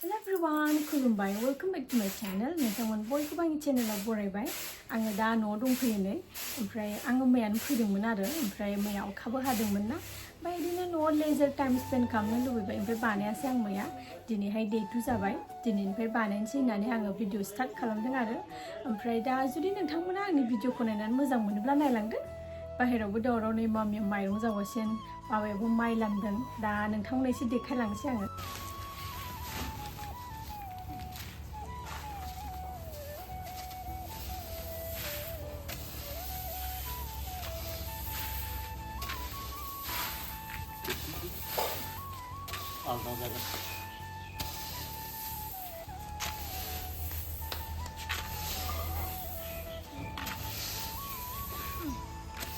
Hello everyone, kulumbai. Welcome back to my channel. नोंथांमोन बयखौबो आंनि चेनेलाव बरायबाय. आङो दा न'आव दंफैयो नै. ओमफ्राय आङो मैयानो फैदोंमोन आरो. ओमफ्राय मैया अखाबो हादोंमोन ना. ओमफ्राय बिदिनो न'आव लेजार टाइम स्पेन्ड खालामनो लुबैबाय. ओमफ्राय बानायासै आं मैया. दिनैहाय डे 2 जाबाय. दिनैनिफ्राय बानायनोसै होननानै आङो भिडिअ स्टार्ट खालामदों आरो. ओमफ्राय दा जुदि नोंथांमोना आंनि भिडिअखौ नायनानै मोजां मोनोब्ला नायलांदो. बाहेरावबो दावराव नै मामिया माइरं जावगासिनो. बाबायाबो माइ लामदों. दा नोंथांमोननो एसे देखायलांसै आङो.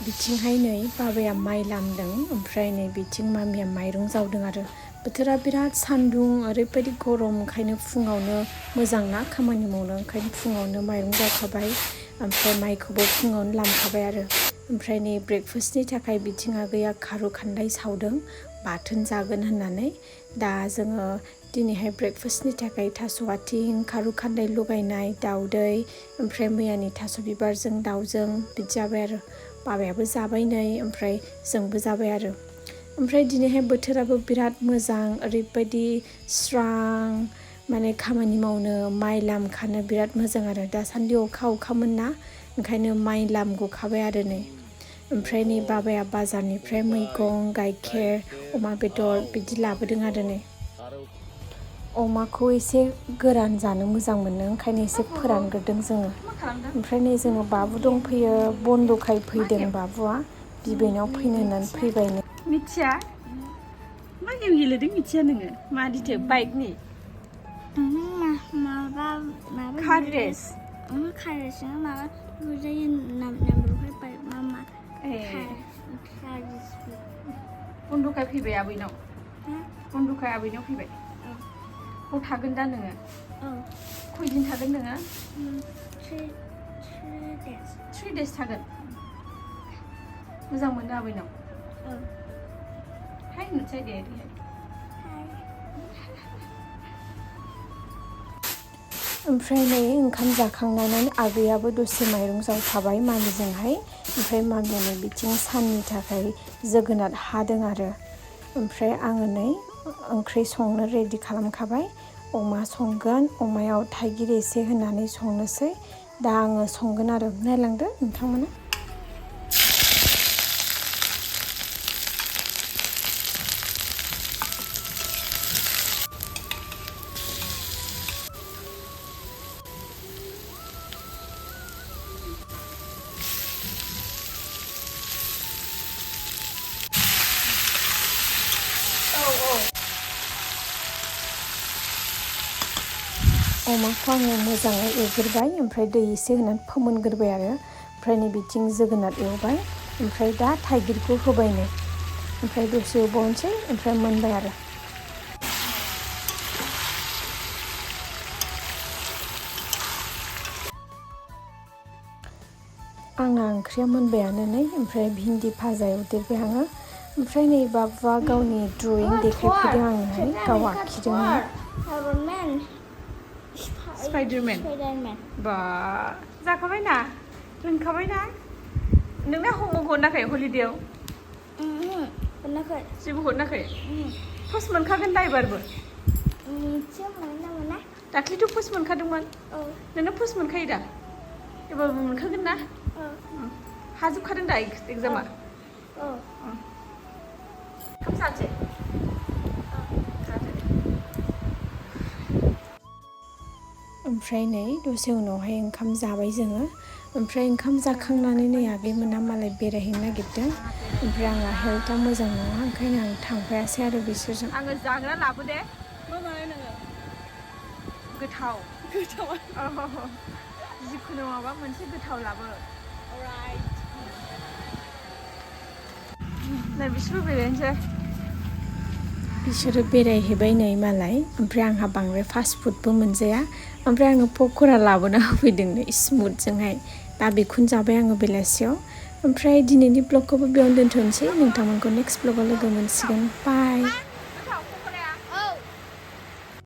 बिथिंहाय नै बाबाया माइ लामदों ओमफ्राय नै बिथिं मामिया माइरं जावदों आरो बोथोरा बिराद सान्दुं ओरैबायदि गरम ओंखायनो फुङावनो मोजां ना खामानि मावनो ओंखायनो फुङावनो माइरं जावखाबाय ओमफ्राय माइखौबो फुङावनो लामखाबाय आरो ओमफ्राय नै ब्रेकफास्टनि थाखाय बिथिं आगैया खारु खान्दाय सावदों बाथोन जागोन होननानै दा जोङो दिनैहाय ब्रेकफास्टनि थाखाय थास' आथिं खारु खान्दाय लगायनाय दाउदै ओमफ्राय मैयानि थास' बिबारजों दाउजों बिदि जाबाय आरो बाबायाबो जाबाय नै ओमफ्राय जोंबो जाबाय आरो ओमफ्राय दिनैहाय बोथोराबो बिराद मोजां ओरैबायदि स्रां माने खामानि मावनो माइ लामखानो बिराद मोजां आरो दासान्दि अखामोन ना ओंखायनो माइ लामग'खाबाय आरो नै ओमफ्राय नै बाबाया बाजारनिफ्राय मैगं गाइखेर अमा बेदर बिदि लाबोदों आरो नै अमाखौ एसे गोरान जानो मोजां मोनो ओंखायनो एसे फोरानग्रोदों जोङो ओमफ्राय नै जोङो बाबु दंफैयो बन्दखाय फैदों बाबुआ बिबैनाव फैनो होननानै फैबाय नै मिथिया मा गेम गेलेदों मिथिया नोङो मा दिथो बाइकनि माबा कार रेस कार रेस माबा बुजायो नाम्बारहाय बाइक मामा बन्दखाय फैबाय आबैनाव बन्दखाय आबैनाव फैबाय बाव थागोन दा नोङो खयदिन थागोन नोङो 3 days थागोन मोजां मोनो आबैनाव हाय नुसै दे ओमफ्राय नै ओंखाम जाखांनानै आगैयाबो दसे माइरं जावफाबाय मामिजोंहाय ओमफ्राय मामिया बिथिं साननि थाखाय जोगोनार हादों आरो ओमफ्राय आङो नै ओंख्रि संनो रेडि खालामखाबाय अमा संगोन अमायाव थाइगिर एसे होनानै संनोसै दा आङो संगोन आरो नायलांदो नोंथांमोना अमाखौ आङो मोजाङै एवग्रोबाय ओमफ्राय दै एसे होनानै फोमोनग्रोबाय आरो ओमफ्राय नै बिथिं जोगोनार एवबाय ओमफ्राय दा थाइगिरखौ होबाय नै ओमफ्राय दसे एवबावनोसै ओमफ्राय मोनबाय आरो आंना ओंख्रिया मोनबायानो नै ओमफ्राय भिन्दि भाजा एवदेरबाय आङो ओमफ्राय नै बाबुआ गावनि ड्रयिं देखायफैदों आंनोहाय गाव आखिदोंमोन Spiderman. बा जाखाबाय ना रोंखाबाय ना नोंना हमवर्क हरनाखै हलिडेयाव हरनाखै जेबो हरनाखै पस्ट मोनखागोन दा एबारबो दाख्लैथ' पस्ट मोनखादोंमोन नोंना पस्ट मोनखायो दा एबारबो मोनखागोन ना हाजोबखादों दा एग्जामा ओंखाम जानोसै ओमफ्राय नै दसे उनावहाय ओंखाम जाबाय जोङो ओमफ्राय ओंखाम जाखांनानै नै आगैमोना मालाय बेरायहैनो नागिरदों ओमफ्राय आंहा हेल्थआ मोजां नङा ओंखायनो आं थांफायासै आरो बिसोरजों आङो जाग्रा लाबोदे मा बानाय नोङो गोथाव जिखुनु माबा मोनसे गोथाव लाबो नै बिसोरबो बेरायनोसै बिसोरो बेरायहैबाय नै मालाय ओमफ्राय आंहा बांद्राय फास्ट फुडबो मोनजाया ओमफ्राय आङो पक'रा लाबोना होफैदों नै स्मुथजोंहाय दा बेखौनो जाबाय आङो बेलासियाव ओमफ्राय दिनैनि ब्लगखौबो बेयावनो दोनथ'नोसै नोंथांमोनखौ नेक्स्ट ब्लगाव लोगो मोनसिगोन बाय